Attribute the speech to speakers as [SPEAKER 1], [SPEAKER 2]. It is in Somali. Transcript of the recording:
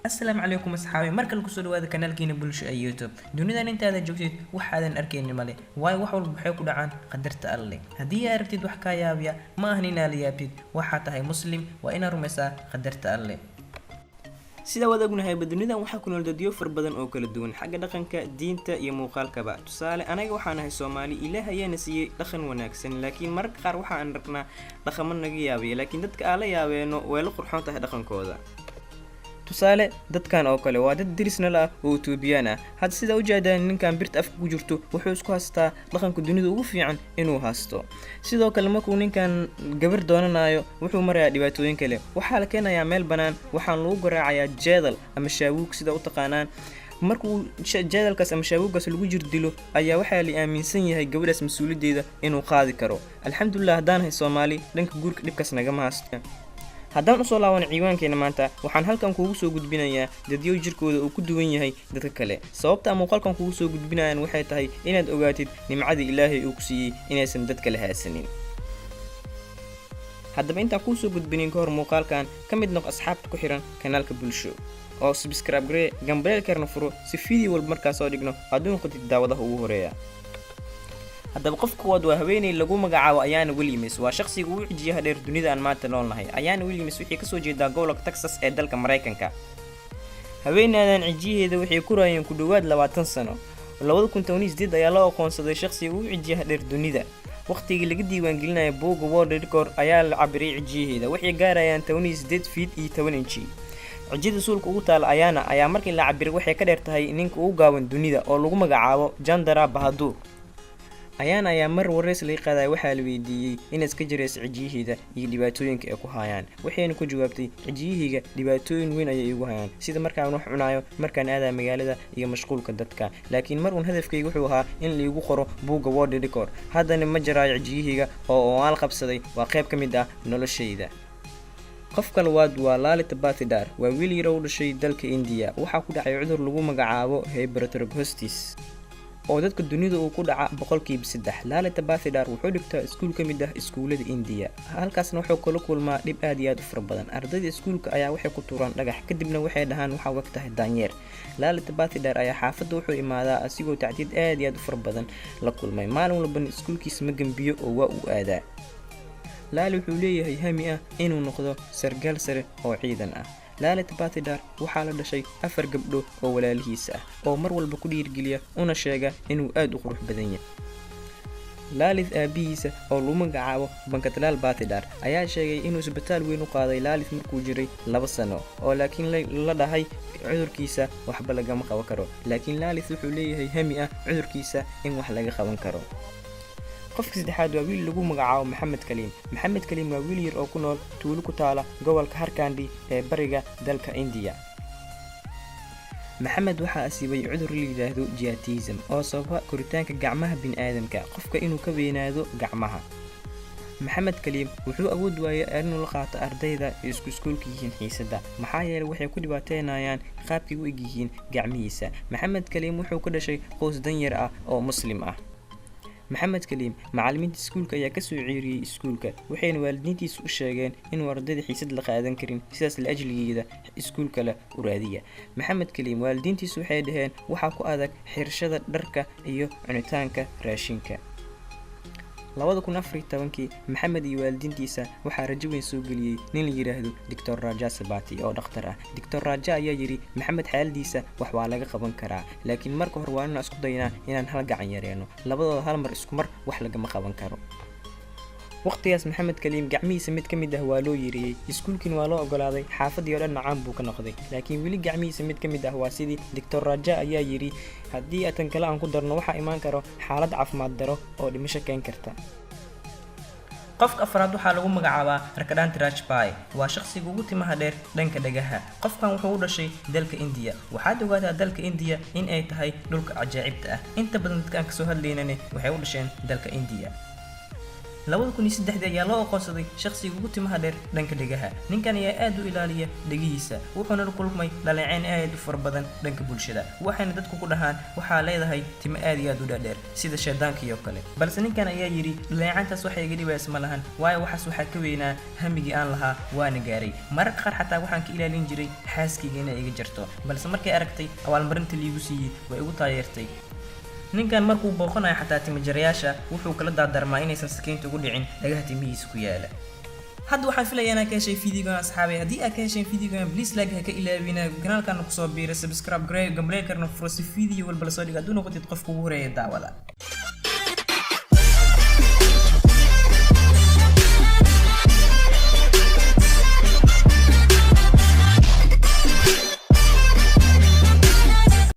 [SPEAKER 1] Asalaamu calaykum asxaabi, markale kusoo dhawaada kanaalkiina Bulsho ee YouTube. Dunidan intaada joogtid waxaadan arkaynin male, waayo wax walba waxay ku dhacaan qadarta Alle. Haddii aad aragtid wax kaa yaabiya, ma ahan inaad la yaabtid. Waxaa tahay Muslim, waa inaad rumaysaa qadarta Alle. Sida waad ognahayba, dunidan waxaa ku nool dadyo far badan oo kala duwan xagga dhaqanka, diinta iyo muuqaalkaba. Tusaale, anaga waxaa nahay Soomaali, Ilaah ayaana siiyey dhaqan wanaagsan, laakiin mararka qaar waxa aan rabnaa dhaqamo naga yaabaya, laakiin dadka aan la yaabeeno way la qurxoon tahay dhaqankooda. Tusaale, dadkan oo kale waa dad dirisnala ah oo Etoobiyaan ah. Hadda sidaa ujeedaan, ninkan birta afka ku jirto wuxuu isku haystaa dhaqanka dunida ugu fiican inuu haysto. Sidoo kale, markuu ninkan gabar doonanayo, wuxuu marayaa dhibaatooyin kale. Waxaa la keenayaa meel bannaan, waxaan lagu garaacayaa jeedal ama shaabuug, sida u taqaanaan. Markuu jeedalkaas ama shaabuuggaas lagu jir dilo ayaa waxaa la aaminsan yahay gabadhaas mas-uuliyaddeeda inuu qaadi karo. Alxamdulilah, haddaan hay Soomaali, dhanka guurka dhibkaas nagama haysto. Haddaan usoo laaban ciwaankeena maanta, waxaan halkan kuugu soo gudbinayaa dadyow jirkooda uu ku duwan yahay dadka kale. Sababta aan muuqaalkan kuugu soo gudbinayaan waxay tahay inaad ogaatid nimcadii Ilaahay uu ku siiyey inaysan dad kale haysanin. Haddaba, intaan kuu soo gudbinin ka hor muuqaalkan, ka mid noq asxaabta ku xihan kanaalka Bulsho oo subscribe garee, gambaleelkarna furo, si video walba markaa soo dhigno aad u noqotid daawadaha ugu horeeya. Haddaba, qof kuwaad waa haweeney lagu magacaabo Ayaana Williams. Waa shaqsiga ugu cijiyaha dheer dunida aan maanta noolnahay. Ayaana Williams waxay kasoo jeedaa gobolka Texas ee dalka Maraykanka. Haweeneydan cijiyaheeda waxay ku raayeen ku dhowaad 20 sano. 2018 ayaa loo aqoonsaday shaqsiga ugu cijiyaha dheer dunida. Waqtigii laga diiwaangelinaya buugga World Record ayaa la cabiray cijiyaheeda, waxay gaarayaan 18 feet iyo 10 inchi. Cijida suulka ugu taala Ayaana ayaa markii la cabiray waxay ka dheer tahay ninka ugu gaaban dunida oo lagu magacaabo Jandara Bahadur. Ayaan ayaa mar wareys laga qaadaya waxaa la weydiiyey inay iska jirayso cijiyaheeda iyo dhibaatooyinka ay ku hayaan. Waxayna ku jawaabtay: "Cijiyahayga dhibaatooyin weyn ayay iigu hayaan, sida markaan wax cunayo, markaan aadaya magaalada iyo mashquulka dadka, laakiin mar uun hadafkayga wuxuu ahaa in laigu qoro buugga World Record. Haddana ma jaraayo cijiyahayga oo aan qabsaday, waa qayb ka mid ah noloshayda." Qofka labaad waa Lalita Batidar. Waa wiil yar oo u dhashay dalka Indiya. Waxaa ku dhacay cudur lagu magacaabo hypertrichosis oo dadka dunida uu ku dhaca 3%. Lalita Batidar wuxuu dhigtaa iskuul ka mid ah iskuullada Indiya. Halkaasna wuxuu kala kulmaa dhib aad iyo aad u fara badan. Ardayda iskuulka ayaa waxay ku tuuraan dhagax, kadibna waxay dhahaan: "Waxaa weg tahay daanyeer." Lalita Batidar ayaa xaafadda wuxuu imaadaa asigoo tacdiid aad iyo aad u fara badan la kulmay. Maalin walbana iskuulkiisa ma gembiyo oo waa uu aadaa. Laali wuxuu leeyahay hami ah inuu noqdo sargaal sare oo ciidan ah. Laalit Batidar waxaa la dhashay afar gabdho oo walaalihiisa ah oo mar walba ku dhiirgeliya una sheega inuu aad u qurux badan yahay. Laalith aabihiisa oo lagu magacaabo Bankatlaal Batidar ayaa sheegay inuu isbitaal weyn u qaaday Laalith markuu jiray 2 sano, oo laakiin la dhahay cudurkiisa waxba lagama qaban karo. Laakiin Laalith wuxuu leeyahay hami ah cudurkiisa in wax laga qaban karo. Qofka saddexaad waa wiil lagu magacaabo Maxamed Kaliim. Maxamed Kaliim waa wiil yar oo ku nool tuulo ku taala gobolka Harkandi ee bariga dalka Indiya. Maxamed waxaa asiibay cudur la yidhaahdo giantism oo sababa koritaanka gacmaha bini'aadamka, qofka inuu ka weynaado gacmaha. Maxamed Kaliim wuxuu awood waayay inuu la qaato ardayda isku iskuulka yihiin xiisadda, maxaa yeelay waxay ku dhibaateynayaan qaabkay u egyihiin gacmihiisa. Maxamed Kaliim wuxuu ka dhashay qoys danyar ah oo Muslim ah. Maxamed Kaliim macallimiinta iskuulka ayaa kasoo ceeriyey iskuulka, waxayna waalidiintiisa u sheegeen inuu ardayda xiisad la qaadan karin, sidaas la ajligeeda iskuul kale u raadiya. Maxamed Kaliim waalidiintiisu waxay dhaheen waxaa ku adag xirashada dharka iyo cunitaanka raashinka. 2014-kii Maxamed iyo waalidiintiisa waxaa rajo weyn soo geliyey nin la yidhaahdo Doctor Raja Sabati oo dhakhtar ah. Doctor Raja ayaa yidhi: "Maxamed xaaladiisa wax waa laga qaban karaa, laakiin marka hore waa inaan isku daynaa inaan hal gacan yareeno. Labadooda hal mar isku mar wax lagama qaban karo." Waqtigaas Maxamed Kaliim gacmihiisa mid ka mid ah waa loo yeeriyey, iskuulkiina waa loo ogolaaday, xaafadii oo dhan nacaan buu ka noqday, laakiin weli gacmihiisa mid ka mid ah waa sidii. Doctor Raja ayaa yidhi: "Haddii atan kale aan ku darno, waxaa imaan karo xaalad caafimaad daro oo dhimasho keen karta." Qofka afraad waxaa lagu magacaabaa Rakadant Rajpai. Waa shaqsiga ugu timaha dheer dhanka dhagaha. Qofkan wuxuu u dhashay dalka Indiya. Waxaad ogaataa dalka Indiya in ay tahay dhulka cajaa'ibta ah. Inta badan dadka aan kasoo hadlaynani waxay u dhasheen dalka Indiya. 2003-dii ayaa loo aqoonsaday shakhsiga ugu timaha dheer dhanka dhegaha. Ninkan ayaa aad u ilaaliya dhegihiisa, wuxuuna la kulmay dhaleeceyn aad u fara badan dhanka bulshada, waxayna dadku ku dhahaan waxaa leedahay timo aad iyo aad u dhaadheer sida shaydaankii oo kale. Balse ninkan ayaa yidhi, dhaleecayntaas waxa iga dhibays ma lahan, waayo waxaas waxaa ka weynaa hamigii aan lahaa, waana gaaray. Mararka qaar xataa waxaan ka ilaalin jiray xaaskayga inay iga jarto, balse markay aragtay abaalmarinta liigu siiyey, way igu taageertay. Ninkan markuu booqanayo xataa timajarayaasha, wuxuu kala daardarmaa inaysan sakiinta ugu dhicin dhagaha timihiisa ku yaala. Hadda waxaan filayaa inaad ka heshay videogan, asxaabay. Haddii aad ka hesheen videogan, please like ha ka ilaawina, kanaalkana kusoo biira, subscribe garee, gambaleelkarna furo si video walba lasoo dhigo hadduu noqotid qofka ugu horeeya daawada.